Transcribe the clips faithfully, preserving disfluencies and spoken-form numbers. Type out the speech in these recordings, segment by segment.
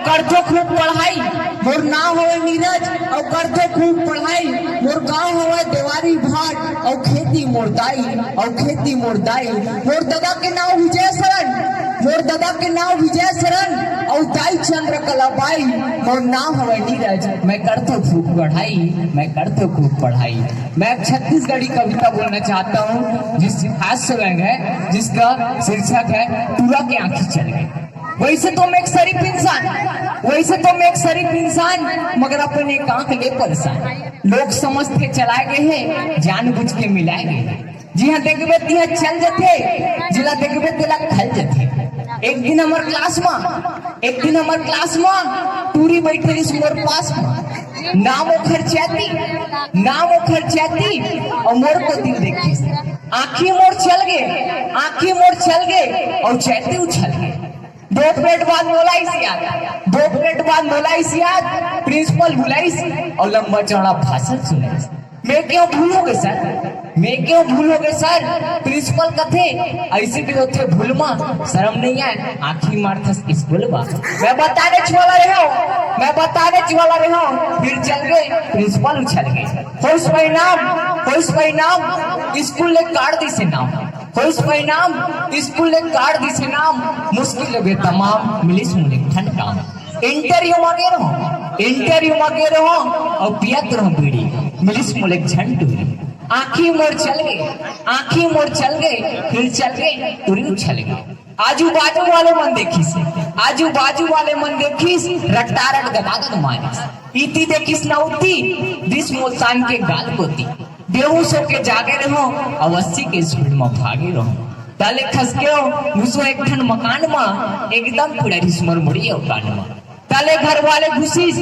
करथो खूब पढ़ाई, मोर नाव हवय नीरज, अउ करथो खूब पढ़ाई। मोर गांव हवय देवारी भाट, अउ खेती मोर दाई, अउ खेती मोर दाई। मोर ददा के नाव विजय शरण, मोर ददा के नाव विजय शरण, अउ दाई चंद्रकला बाई। मोर नाव हवय नीरज, मैं करथो खूब पढ़ाई, मैं करथो खूब पढ़ाई। मैं एक छत्तीसगढ़ी कविता बोलना चाहता हूँ, जिस हास्य व्यंग है, जिसका शीर्षक है टूरा के आंखी चल गए। वैसे तो मैं एक शरीफ इंसान, वैसे तो मैं एक शरीफ इंसान, मगर अपन एक आंख ले परेशान। लोग समझथे चलाए गए हैं, जानबूझ के मिलाए गए हैं। जिहां देखबे तिहां चल जथे, जिला देखबे तेला खल जथे। एक दिन हमर क्लास में, एक दिन हमर क्लास में टूरी बैठे रहिस मोर पास में। नाम ओखर चैती, नाम ओखर चैती, अउ मोर कोती देखिस। आंखी मोर चल गे, आंखी मोर चल गे, अउ चैती उछल गे। दो मिनट बाद मोला आइस याद, दो मिनट बाद मोला आइस याद, प्रिंसिपल बुलाइस अउ लंबा चौड़ा भाषण सुनाइस। मैं क्यों भूल हो गए सर, मैं क्यों भूल हो गए सर, प्रिंसिपल कथे, ऐसे भी होथे भूल मा, शर्म नहीं आए, आंखी मारथस स्कूल मा। मैं बताने वाला रहे हूँ, मैं बताने वाला रहे हूँ, फिर चल गए, प्रिंसिपल उछल गए। होइस परिणाम, होइस परिणाम, स्कूल ले काट दिसे नाम। होइस परिणाम, स्कूल ले काट दिसे नाम, मुश्किल हो गए तमाम, मिलिस मोला एक ठन काम। इंटरव्यू मा गे रहों, इंटरव्यू मा गे रहों, अउ पियत रहों बीड़ी, मिलिस मोला एक झन टूरी। आंखी मोर चल गए, आंखी मोर चल गए, फिर चल गए, टूरी उछल गए। आजू बाजू वाले मन देखिस, आजू बाजू वाले मन देखिस, रट्टारट गदागद मारिस। इति देखिस न उति, दिस मोर शान के गाल कोती। बेहोश होके जागे रहों, अउ अस्सी के स्पीड म भागे रहों। तले खसकेव, घुसो एक ठन मकान म, एकदम पीड़ा रिस मोर मुड़ी अउ कान म। तले घर वाले घुसिस,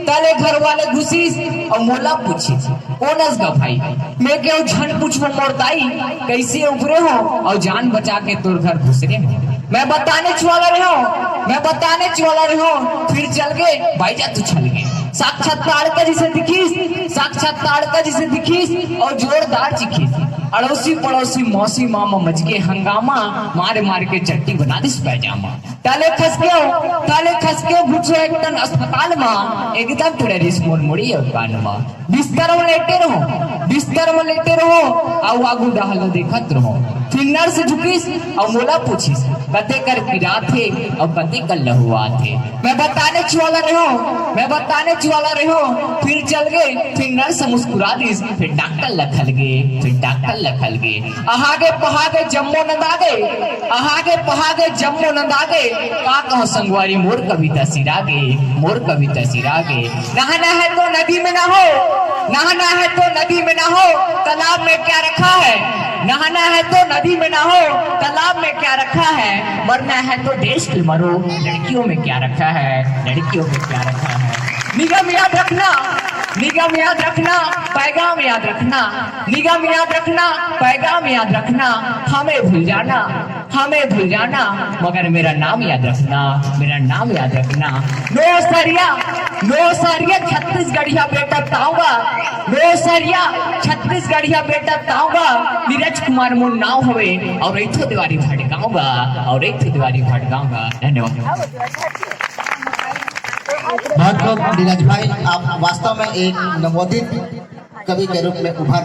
तले घर वाले घुसिस, अउ मोला पूछिस, "कोन अस गा भाई?" मैं केव, "झन पूछो मोर दाई, कैसे उभरे हो?" अउ जान बचा के तोर घर घुसरे हो। मैं बताने वाला रहे हूँ, मैं बताने वाला रहे हूँ, फिर चल गए, बाई जात उछल गए। साक्षात ताड़का जिसे दिखिस, साक्षात ताड़का जिसे दिखिस, अउ जोरदार चिखिस। अड़ोसी पड़ोसी मौसी मामा मच के हंगामा, मार मार के चट्टी बना दिस पैजामा। तले खसकेव, तले खसकेव घुसो एक ठन अस्पताल मा, एकदम टूरा रिस मोर मुड़ी अउ कान मा। बिस्तर म लेटे रहों, बिस्तर म लेटे रहों, अउ आगू डहर ल देखत रहों। फिर नर्स झुकिस अउ मोला पूछिस, "कते कर पिरात हे अउ कते कर लहुआत हे?" मैं बताने वाला रहे हूँ, मैं बताने वाला रहे हूँ, फिर चल गए, फिर नर्स मुस्कुरा दिस, फिर डॉक्टर ल खल गे, फिर डॉक्टर ल खल गे। अहागे पहागे जम्मो नंदागे, अहागे पहागे जम्मो नंदागे, का कहूं संगवारी मोर कविता सिरागे, मोर कविता सिरागे। नहाना है तो नदी में नहाओ, नहाना है तो नदी में नहाओ, तालाब में क्या रखा है? नहाना है तो नदी में नहाओ, तालाब में क्या रखा है? मरना है तो देश के मरो, लड़कियों में क्या रखा है? लड़कियों में क्या रखा है? निगम याद रखना, निगम याद रखना, पैगाम याद रखना, निगम याद रखना, पैगाम याद रखना, हमें भूल जाना, हमें भूल जाना, मगर मेरा नाम याद रखना, मेरा नाम याद रखना। नो सरिया, नो सरिया, छत्तीसगढ़िया बेटा ताऊंगा, नो सरिया, छत्तीसगढ़िया बेटा ताऊंगा। नीरज कुमार मोर नाव हवे, अउ रहिथो देवारी भटकाऊंगा, अउ रहिथो देवारी भटकाऊंगा। धन्यवाद। बहुत खूब नीरज भाई, आप वास्तव में एक नवोदित कवि के रूप में उभर